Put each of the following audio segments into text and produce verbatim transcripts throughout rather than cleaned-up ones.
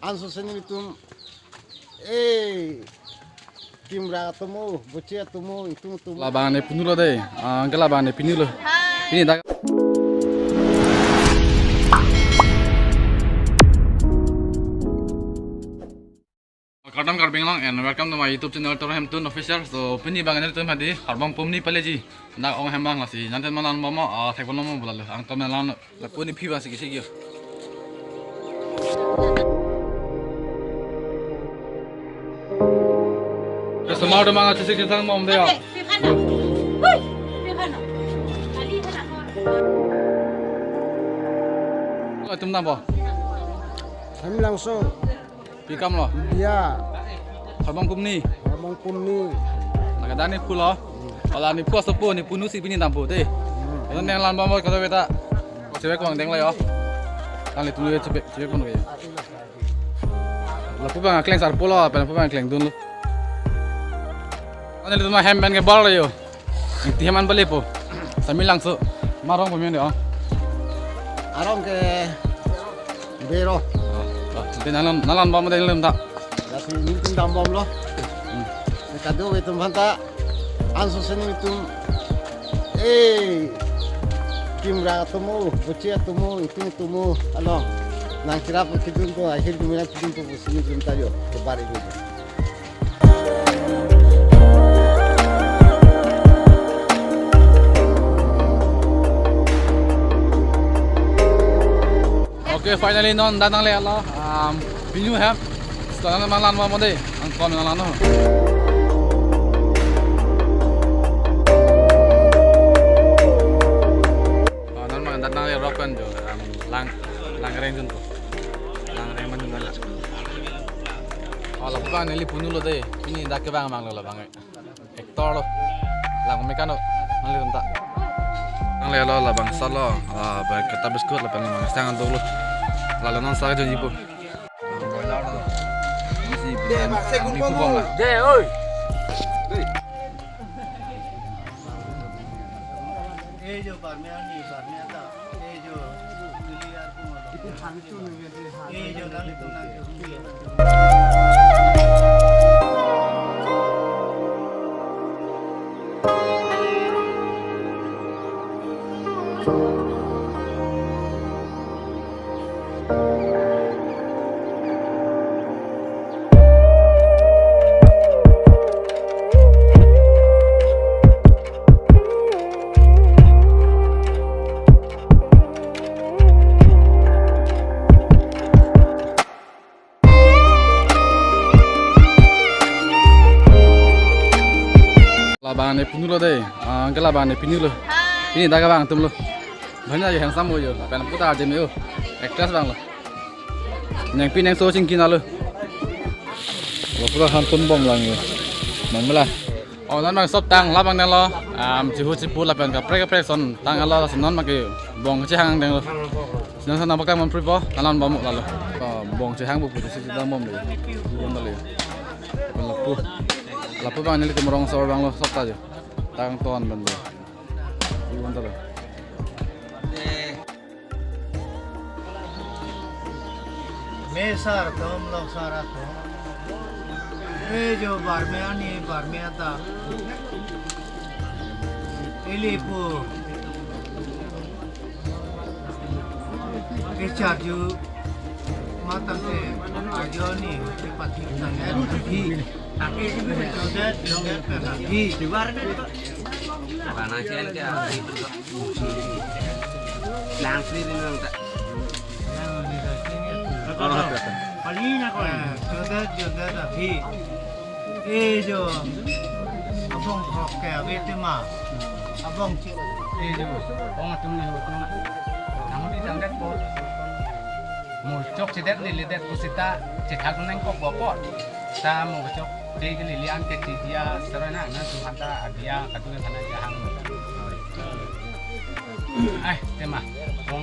Anso seni itum, eh, Kimra atomo, Boche atomo, itum atomo. Labang ne punulo dei, ah, ke labang ne pinulo. Pini dak. Kardom Karbi Anglong and welcome to my YouTube channel Tor Hemtun Official. So pini bang nelitum hadi Harbong Pumni paleji. Dak ong hem bang lasi. Nanten malan bomo, ah, thek bono mo bulalo. Angton malan. Lapu ne phi bang sigi sigi. Customer do manga chisik chisang mom de ya. Oke, phi phan na. Hui, phi phan na. Ali phan na. Lo itum nabo. Sami langsung. Pi kam lo? India. Harbong Pumni. Harbong Pumni. Lake dani pulo. Wala ne pu asopo ne punu si pini dampo dei. Hmm. Ito neng lan bamor kado beta. Chebek wang deng la yo. Tang le tunu chebek, chebek kono ke. Lapu bang akleng sar pulo, pen lapu bang akleng dunlo. Ane le tuma hem pen ke bal yo. Ti hem an balepo. Sami langso. Ma arong pemien de, oh. Arong ke Bero. Oh, oh, nanti nalan, nalan bom dei lem ta. Lasi nelitum dam bomlo. Hmm. Kado itum aphanta. Anso seni itum, eh, Kimra atomo, Boche atomo, itum atomo. Alo. Nang kirap kedun ko, akhir dumilan kedun ko, seni itum tayo. Kebar ini. Okay, finally non dak nangle lo, um, pinu hem. Setelah nang lan mo dei, angkon nang lan no. Oh, non mang dak nangle rock pen jo, um, lang, lang reng jun ko. Lang reng man jun la. Oh, lapu bang neli punulo dei. Pini dak ke bang mang lo labang. Actor lo. Lang mekano. Nanglitum ta. Nangle lo labang salo. Ah, ba kata biscuit lapen labang sang dolo. Lalo non sa jodi po. Boiler lo. Isi. De, ma, se kun ini pon pupong lo. De, oi. Ei jo, barme ani, barme ata. Ei jo, neli arpu malo. Ei jo, nang itu nang jo. Labang ne pinulo dei, ah, ke labang ne pinulo. Pini dak abang atum lo. Banyak ya handsome yo, pen puta ajem yo. Actress bang lo. Neng pi neng so chingki nalo. Lo pura hantun bom lang yo. Mang mela. Oh, non mang sop tang labang nelo. Am, chihu chipu lapen kaprek kaprek son tang alo, lason non make bong chehang denglo. Sinan sana bakang man pripo, kanan bom lalo. Oh, bong chehang bu putu si dang bom le. Bom le. Lapu. Lapu bang nelitum rongsor bang lo sop ta jo. Tang ton bang lo. Bom ta lo. Mesar atum, loksar atum. Ei jo barme ani, barme ata. Ili pu. Kecharju matang te ajo ni te pati tanggal di. Jodet, jodet pernah di. Di barme. Karena sian ke. Lang sendiri nang tak. Palina ko. Jodet, jodet api. Eh jo. Abong kok ke abet ma. Abong cik. Eh jo. Abong atum ni atum. Namun di jangdet po. Mo chok chedet ni ledet po sita. Chethak neng kok bopot. Ta mo chok. Te ke lili an ke ti dia sarana na tu hanta adia katu ke thana jahang. Ai, tema. Ong.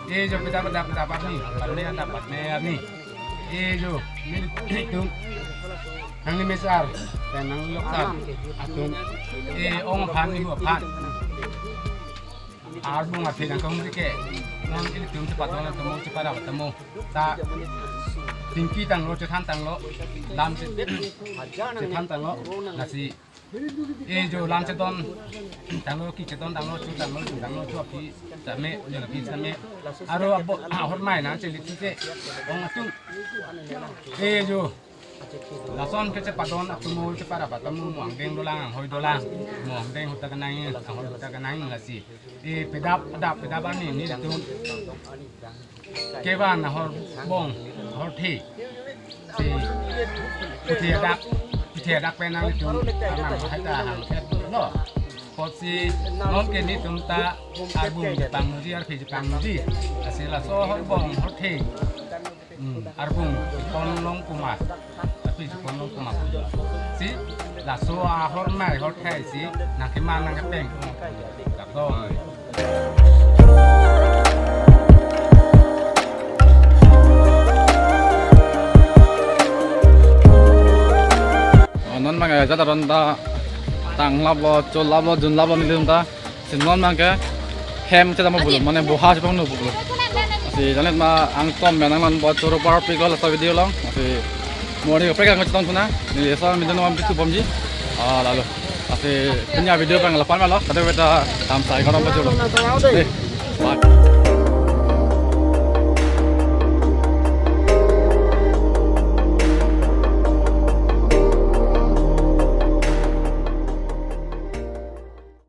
Eh, jo pita pita pita patni, patni anta patni arni. Eh, jo, nelitum. Nangli mesar, dan nangli loksar. Atum. Eh, ong aphan ni aphan. Arbung aphi nang kong ke. Non ilitum chepadon atomo, cheparap atomo ta tingki tanglo, chethan tanglo, lam che-, chethan tanglo, lasi e jo lam chedon tanglo, ki chedon tanglo, chu tanglo, chu tanglo, chu aphi tame, jo aphi tame. Aro abo ahormai nangchele thute ong atum. E jo lason ke chepadon atomo, cheparap atomo, mo angdeng dolang, anghoi dolang, mo angdeng ahut ta kenangji, anghoi ahut ta kenangji, lasi e pedap, adap pedap arni nelitum kevan ahorbong, ahorthe, si puthi adak, puthi adak pen nanglitum arnam hai ta hangketlo. Apotsi non ke nelitum ta arbung chepangnoji, arphi chepangnoji, lasi laso ahorbong, ahorthe, hmm, arbung chepon long puma, arphi chepon long puma, si laso ahormai ahorthe si nangkeman nangkepeng. Dak do. Oh, non abang ajat aron ta tanglaplo, cholaplo, junlaplo nelitum ta. Si non abang ke hem chedam pulo, mane boha chepangno pulo. Si janet ma angtom me nang non bo choro par pikol laso video along. Si mori ko pekang chetong tuna. Neli laso video non pithu bomji. Ah, lalo. Lasi punya video abang lapu-an lo. Kadokave ta dam sai korom bajolo. Nih. Bye.